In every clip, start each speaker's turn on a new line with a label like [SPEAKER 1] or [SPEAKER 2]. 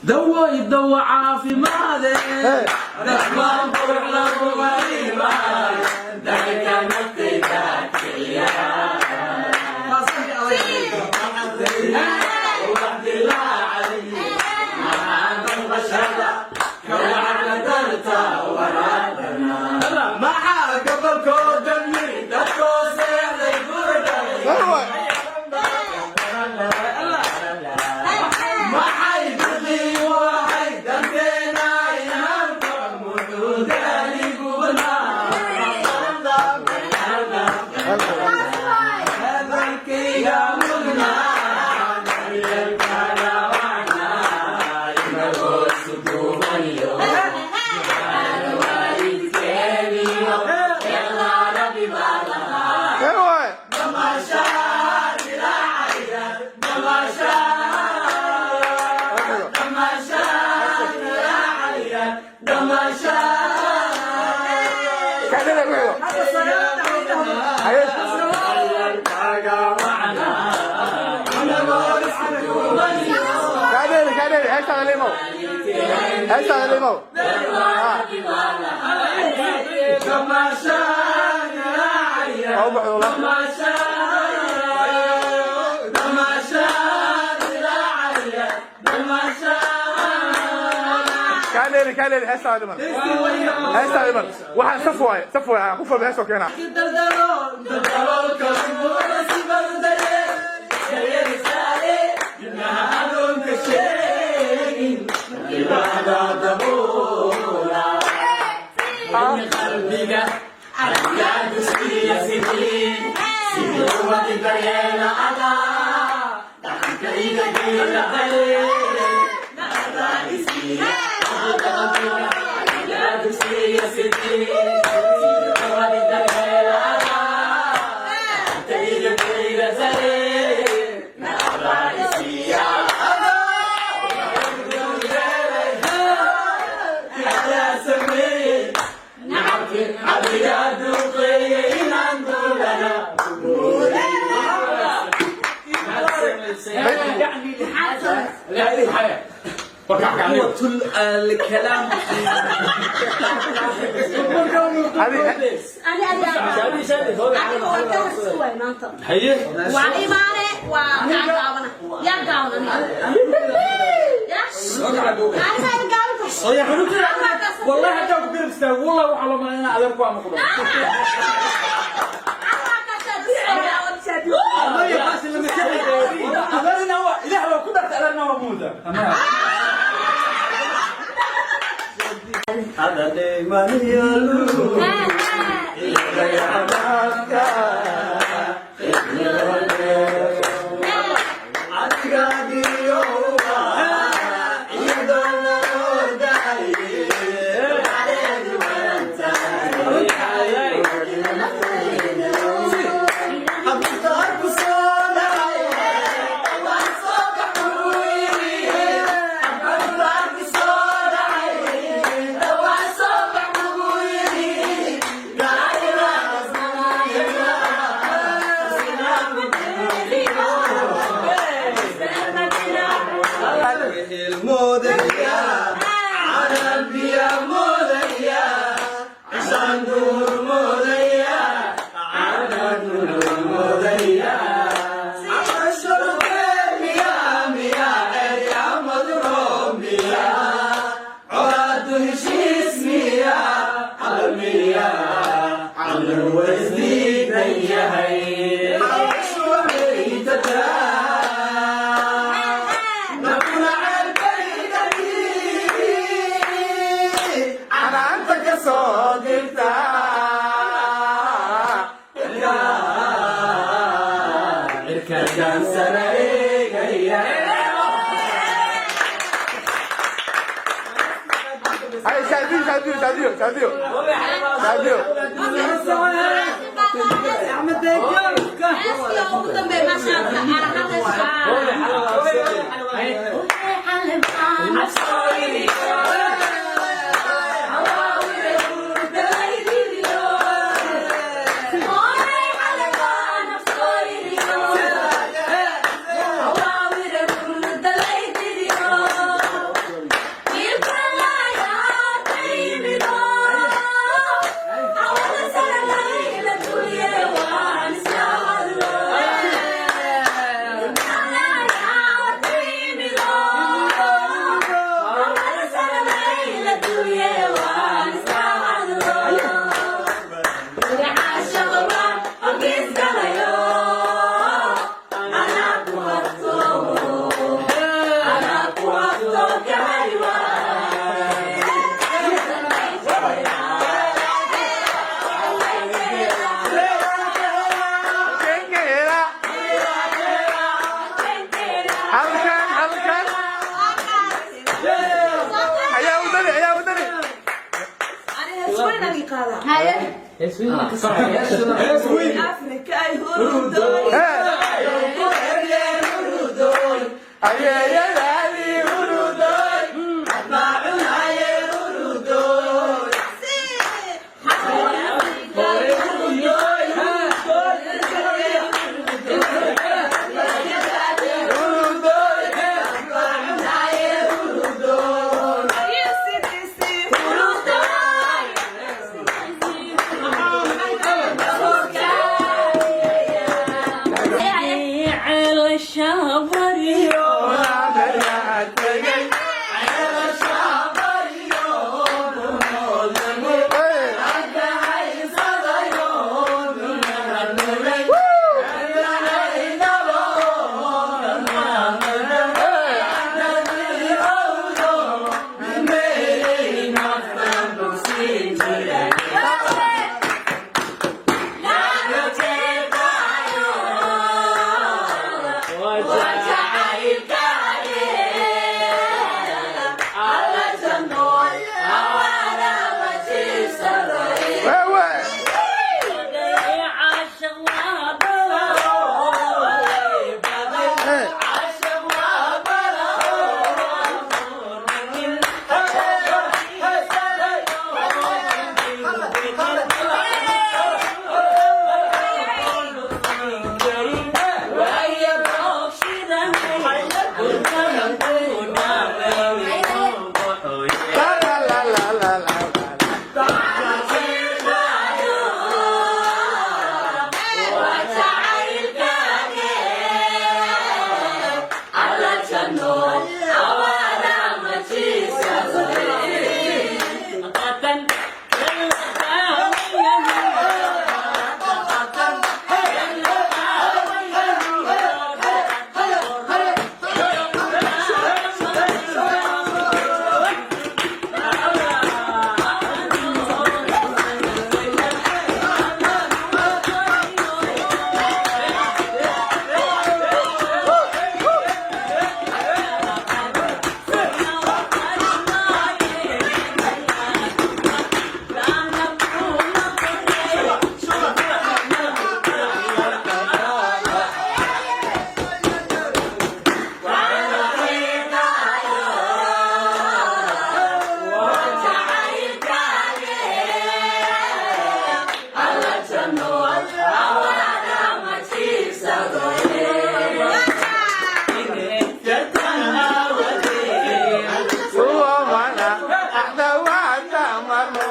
[SPEAKER 1] Dawoy dawa caafimaade. Dhammaan qurux lagu mariimay dalka naftayda kiciya. Wax dilaacay maxaa damqashada kawacna darta waraadana maxaa gobolkoo yiri dadkoo seexday gurdhay maxay biqii waxay danteena inaan muxuu daaliguna hadalkayga mudnaa daryeelkaaga wacnaa inagoo isu duubaniyo waalidkeeniyo deeqdaa Rabbi baa lahaa.
[SPEAKER 2] Ee waay.
[SPEAKER 1] Damaashaad dilaacaya, damaashaad, damaashaad dilaacaya, damaashaad.
[SPEAKER 2] Kaadhada ku xigo. Haye.
[SPEAKER 1] Daryeelkaaga wacnaa inagoo isku duubaniyo
[SPEAKER 2] Kaadhada, kaadhada, heestaada limow. Heestaada limow.
[SPEAKER 1] Damaashaad dilaacaya.
[SPEAKER 2] Waa u baxdo wallah.
[SPEAKER 1] Damaashaad, damaashaad dilaacaya, damaashaad.
[SPEAKER 2] Kaadhada, kaadhada, heestaada dhiman. Heestaada dhiman. Waxaan saf waaye, saf waaye. Qof walba heestoo keenaa.
[SPEAKER 1] Daldaloolka adoonka sheegin ibada dabuula qalbiga cadaadiskiya sidii sidii uwadi daryeela adaa dhaxankayga geela cadaadiskiya sidii sidii uwadi daryeela adaa dhaxankayga geela nacadaisiya adaa sameeyey nacabki adigaa duuqeeyey inaan duulana. قوة الكلام.
[SPEAKER 3] Ani ani aniga waa ka harsuway maanta.
[SPEAKER 1] Haye.
[SPEAKER 3] Waa imaane, waa kaa gaabana, yaa gaaban aniga, ya aniga ina gaaban.
[SPEAKER 1] والله حتى أقدر أستاذ والله وحلا ما أنا أذكر أنا خلاص. ما يبغاش لما أذرنا هو إله لو كنت أذرنا هو موزة.
[SPEAKER 2] Canaanta ka soo dirta. Haye, Shaadiyo, Shaadiyo, Shaadiyo, Shaadiyo. Shaadiyo.
[SPEAKER 3] Heeskii ugu dambeey maashaadka
[SPEAKER 2] Halkan halkan halkan ayaa wadani, ayaa wadani.
[SPEAKER 3] Haye.
[SPEAKER 1] Hees weyn.
[SPEAKER 2] Ayeeyadaadi hurudoy. Hurudoy. Tegay. Wewe. La la la la la la. Suwamana, ahdawaata marmo.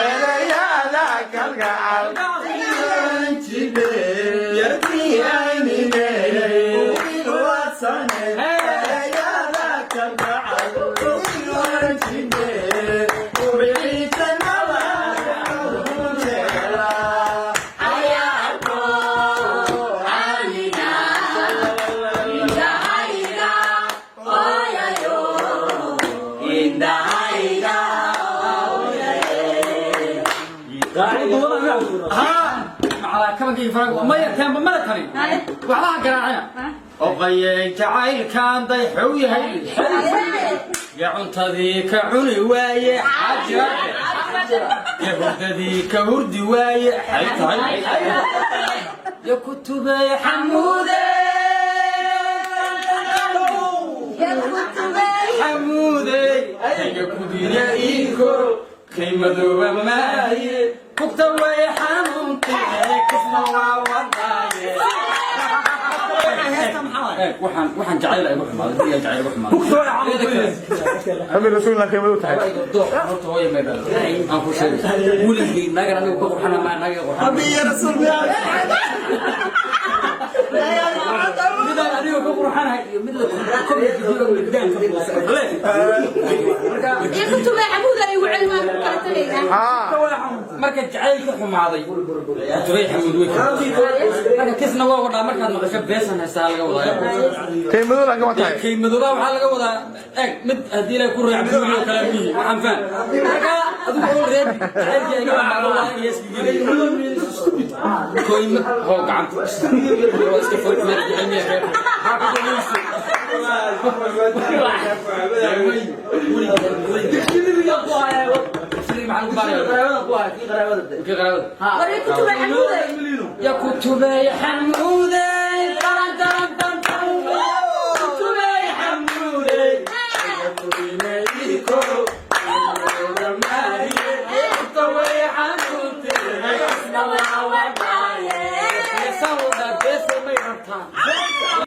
[SPEAKER 2] Erayada kalgacal.
[SPEAKER 1] Maya taanba mala tarin waxba ha garaacina oqayey jacaylkan dayxow yahay ya cuntadii ka cuni waaye xajira ya hurdadii ka hurdi waaye xay tahay ya kutubey xamuude xamuudey ayga kudina ii koro kay madooba maaye kugta way xanuuntee kisna waa wadaaye. Waxaan jacayl igu xumaaday, guriga jacayl igu xumaaday.
[SPEAKER 2] Amir Rasuul qiimadu tahay.
[SPEAKER 1] Dooq horta hooyo may dhalo. Aan ku sheegay weligay nagan anigu ka qurxana maa naga qurxana midaan anigu ka qurxanahay iyo mid la komediyo midaan ka. Marka
[SPEAKER 3] Iyo kutubay xamuud ay ugu celmaan ku kala tagaynaa.
[SPEAKER 1] Marka jacaylka xumaaday, kutubay xamuud way. Marka kisna waa wadhaa markaad maqasho beesan haystaa laga wadaa.
[SPEAKER 2] Qiimadu laakiin waa tahay.
[SPEAKER 1] Kaymadooba waxaa laga wadaa, eeg, mid haddii la ku raac buuri oo kale mihi waxaan faham. Marka adigu already jacaylkii iga xumaado waa iyo iska gelay koyma hoo gacanta waa iska fog meel jecel miya reer maxaa ku dhaweyso. Kii qaraabada.
[SPEAKER 3] War kutubay xamuud ay.
[SPEAKER 1] Ya kutubeeye.